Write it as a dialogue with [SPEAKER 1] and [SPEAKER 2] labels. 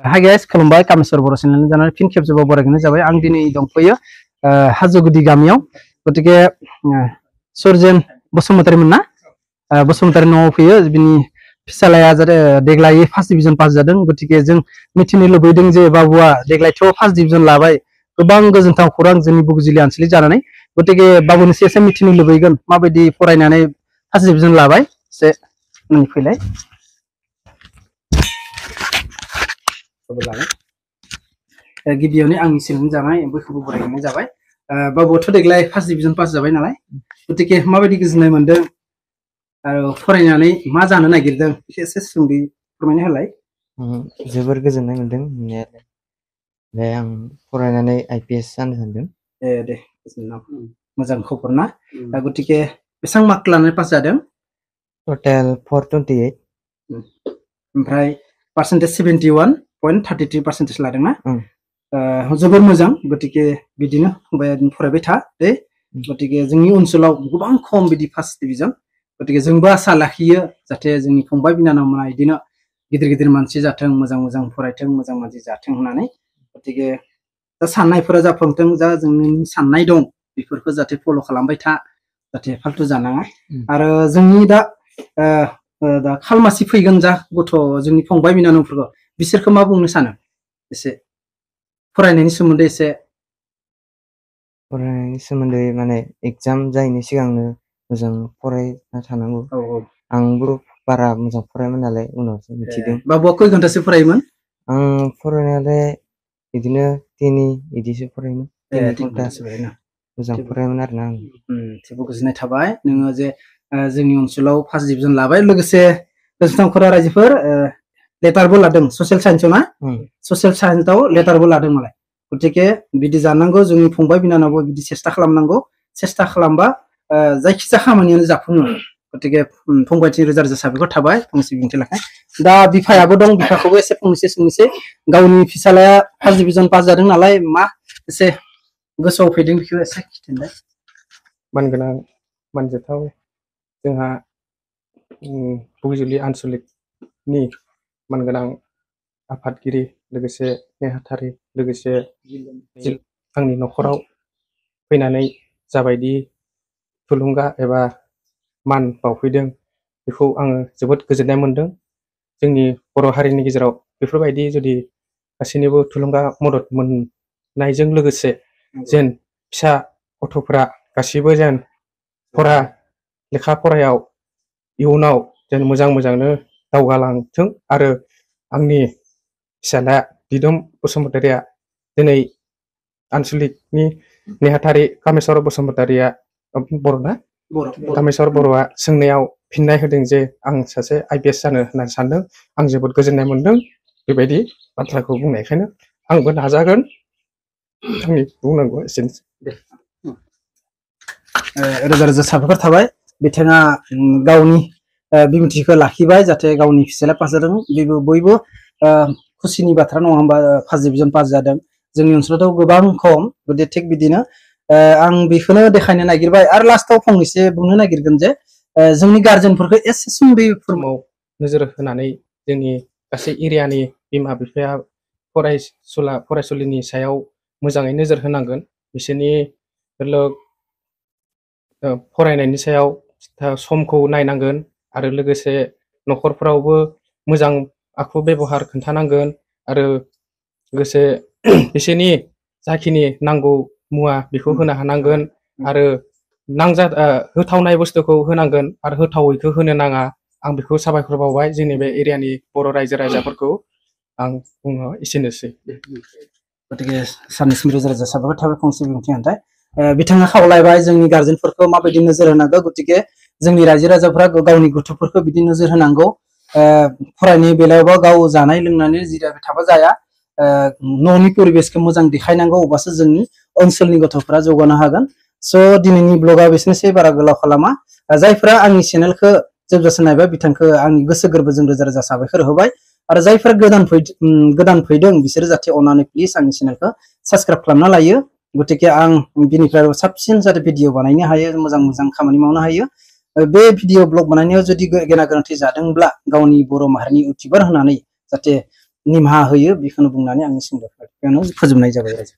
[SPEAKER 1] Hi guys, खुलुमबाय कामेश्वर बर' चेनेलनि जानानै फिन खेबसेबाव बरायनाय जाबाय। आं दिनै दंफैयो हाजोगुदि गामियाव। गतिके सुरजेन बसुमतारीमोन ना बसुमतारी न'आव फैयो। बिनि फिसालाया जादों देग्लाय फार्स्ट डिभिजन पास जादों। गतिके जों मिथिनो लुबैदों जे बाबुआ देग्लायथ' फार्स्ट डिभिजन लाबाय, गोबां गोजोनथाव खौरां जोंनि बगुजिलि आनसलिक जानानै। गतिके बाबुनिसे एसे मिथिनो लुबैगोन माबायदि फरायनानै फार्स्ट डिभिजन लाबाय। एसे फैलाय गिबियावनो आंनि सिगां जानाय बयखौबो बरायनाय जाबाय। बाबुआथ' देग्लाय फार्स्ट डिभिजन पास जाबाय नालाय, गतिके माबायदि गोजोननाय मोनदों आरो फरायनानै मा जानो नागिरदों एसे सुंद'यै फोरमायना होलाय।
[SPEAKER 2] जोबोर गोजोननाय मोनदों मोननायालाय। ओमफ्राय आं फरायनानै IPS जानो सानदों।
[SPEAKER 1] दे मोजां खबर ना। गतिके बेसेबां मार्क लानानै पास जादों?
[SPEAKER 2] टटेल 428।
[SPEAKER 1] ओमफ्राय पार्सेन्टेज 71.33% लादों ना। जोबोर मोजां। गतिके बिदिनो फरायबाय था दे। गतिके जोंनि ओनसोलाव गोबां खम बिदि फार्स्ट डिभिजन। गतिके जोंबो आसा लाखियो जाहाथे जोंनि फंबाय बिनानावमोना बिदिनो गिदिर गिदिर मानसि जाथों, मोजां मोजां फरायथों, मोजां मानसि जाथों होननानै। गतिके दा साननायफोरा जाफुंथों, जा जोंनि साननाय दं बेफोरखौ जाहाथे फल' खालामबाय था, जाहाथे फाल्थु जानाङा। आरो जोंनि दा खालमासि फैगोन जा गथ' जोंनि फंबाय बिनानावफोरखौ बिसोरखौ मा बुंनो सानो? एसे फरायनायनि सोमोन्दै एसे
[SPEAKER 2] फरायनायनि सोमोन्दै माने एग्जाम जायैनि सिगांनो मोजां फरायना थानांगौ। आंबो बारा मोजां फरायामोन नालाय उनावसो मिथिदों।
[SPEAKER 1] बाबुआ खय घन्टासो फरायोमोन?
[SPEAKER 2] आं फरायनायालाय बिदिनो 3 बिदिसो फरायोमोन। 3 घन्टासो मोजां फरायोमोन आरोना आं।
[SPEAKER 1] जेबो गोजोननाय थाबाय नोङो जे जोंनि ओनसोलाव फार्स्ट डिभिजन लाबाय। लोगोसे गोजोनथाव रायजोफोर लेटारबो लादों ससियेल साइन्सआव ना। ससियेल साइन्सआव लेटारबो लादों मालाय। गतिके बिदि जानांगौ, जोंनि फंबाय बिनानावबो बिदि सेस्था खालामनांगौ। सेस्था खालामबा जायखिजाया खामानियानो जाफुङो। गतिके फंबायथिं रोजा रोजा साबायखर थाबाय फंसे बिबुंथि लाखाय। दा बिफायाबो दं, बिफाखौबो एसे फंनैसो सोंनोसै। गावनि फिसालाया फार्स्ट डिभिजन पास जादों नालाय मा एसे गोसोआव फैदों बेखौ एसे खिन्थालाय।
[SPEAKER 3] मानगोनां मानजाथाव जोंहा बगुजिलि आनसलिकनि मानगोनां आफादगिरि, लोगोसे नेहाथारि, लोगोसे आंनि न'खराव फैनानै जाबायदि थुलुंगा एबा मान बावफैदों बेखौ आङो जोबोद गोजोननाय मोनदों। जोंनि बर' हारिनि गेजेराव बेफोरबायदि जुदि गासैनिबो थुलुंगा मदद मोननायजों लोगोसे जेन फिसा गथ'फोरा गासिबो जेन लेखा फरायाव इयुनाव जेन मोजां मोजांनो दावगालांथों। आरो आंनि फिसाला दिदोम बसुमतारीया दिनै आनसलिकनि नेहाथारि कामेश्वर बसुमतारीया बर'ना कामेश्वर बर'आ सोंनायाव फिननाय होदों जे आं सासे IPS जानो होननानै सानदों। आं जोबोद गोजोननाय मोनदों बेबायदि बाथ्राखौ बुंनायखायनो। आंबो नाजागोन। आंनि बुंनांगौ एसेनोसै।
[SPEAKER 1] रोजा रोजा साबायखर थाबाय। बिथाङा गावनि बिबुंथिखौ लाखिबाय जाहाथे गावनि फिसाला पास जादों, बेबो बयबो खुसिनि बाथ्रा नङा होमबा। फार्स्ट डिभिजन पास जादों। जोंनि ओनसोलावथ' गोबां खम। गतिके थिग बिदिनो आं बेखौनो देखायनो नागिरबाय। आरो लास्टाव फंनैसो बुंनो नागिरगोन जे जोंनि गार्जेनफोरखौ एसे सुंद'यै
[SPEAKER 3] समाव नोजोर होनानै जोंनि गासै एरियानि बिमा बिफाया फरायसुलिनि सायाव मोजाङै नोजोर होनांगोन। बिसोरनि फरायनायनि सायाव समखौ नायनांगोन। आरो लोगोसे न'खरफ्रावबो मोजां आखु बेबहार खोन्थानांगोन। आरो लोगोसे बिसोरनि जाखिनि नांगौ मुवा बेखौ होनो हानांगोन। आरो होथावनाय बुस्थुखौ होनांगोन आरो होथावैखौ होनो नाङा। आं बेखौ साबायखर बावबाय जोंनि बे एरियानि बर' रायजो राजाफोरखौ। आं बुङो एसेनोसै।
[SPEAKER 1] गतिके सानैसिम रोजा रोजा साबायखर थाबाय फंसे बिबुंथि होनाय। बिथाङा खावलायबाय जोंनि गार्जेनफोरखौ माबायदि नोजोर होनांगौ। गतिके जोंनि रायजो राजाफ्रा गावनि गथ'फोरखौ बिदि नोजोर होनांगौ। फरायनाय बेलायावबा गाव जानाय लोंनानै जिरायबाय थाबा जाया। न'नि परिबेसखौ मोजां देखायनांगौ, अब्लासो जोंनि ओनसोलनि गथ'फोरा जौगानो हागोन। स' दिनैनि ब्लगा बेसेनोसै, बारा गोलाव खालामा। जायफोरा आंनि चेनेलखौ जोबजासिम नायबाय बिथांखौ आंनि गोसो गोरबोजों रोजा रोजा साबायखर होबाय। आरो जायफोरा गोदान फैदों बिसोरो जाहाथे अननानै प्लिज आंनि चेनेलखौ साबस्क्राइब खालामना लायो। गतिके आं बिनिफ्राय साबसिन जाहाथे भिडिअ बानायनो हायो, मोजां मोजां खामानि मावनो हायो। बे भिडिअ ब्लग बानायनायाव जुदि गेना गोरोन्थि जादोंब्ला गावनि बर' माहारिनि इउटिउबार होनानै जाहाथे निमाहा होयो बेखौनो बुंनानै आंनि सुंद' बेयावनो फोजोबनाय जाबाय।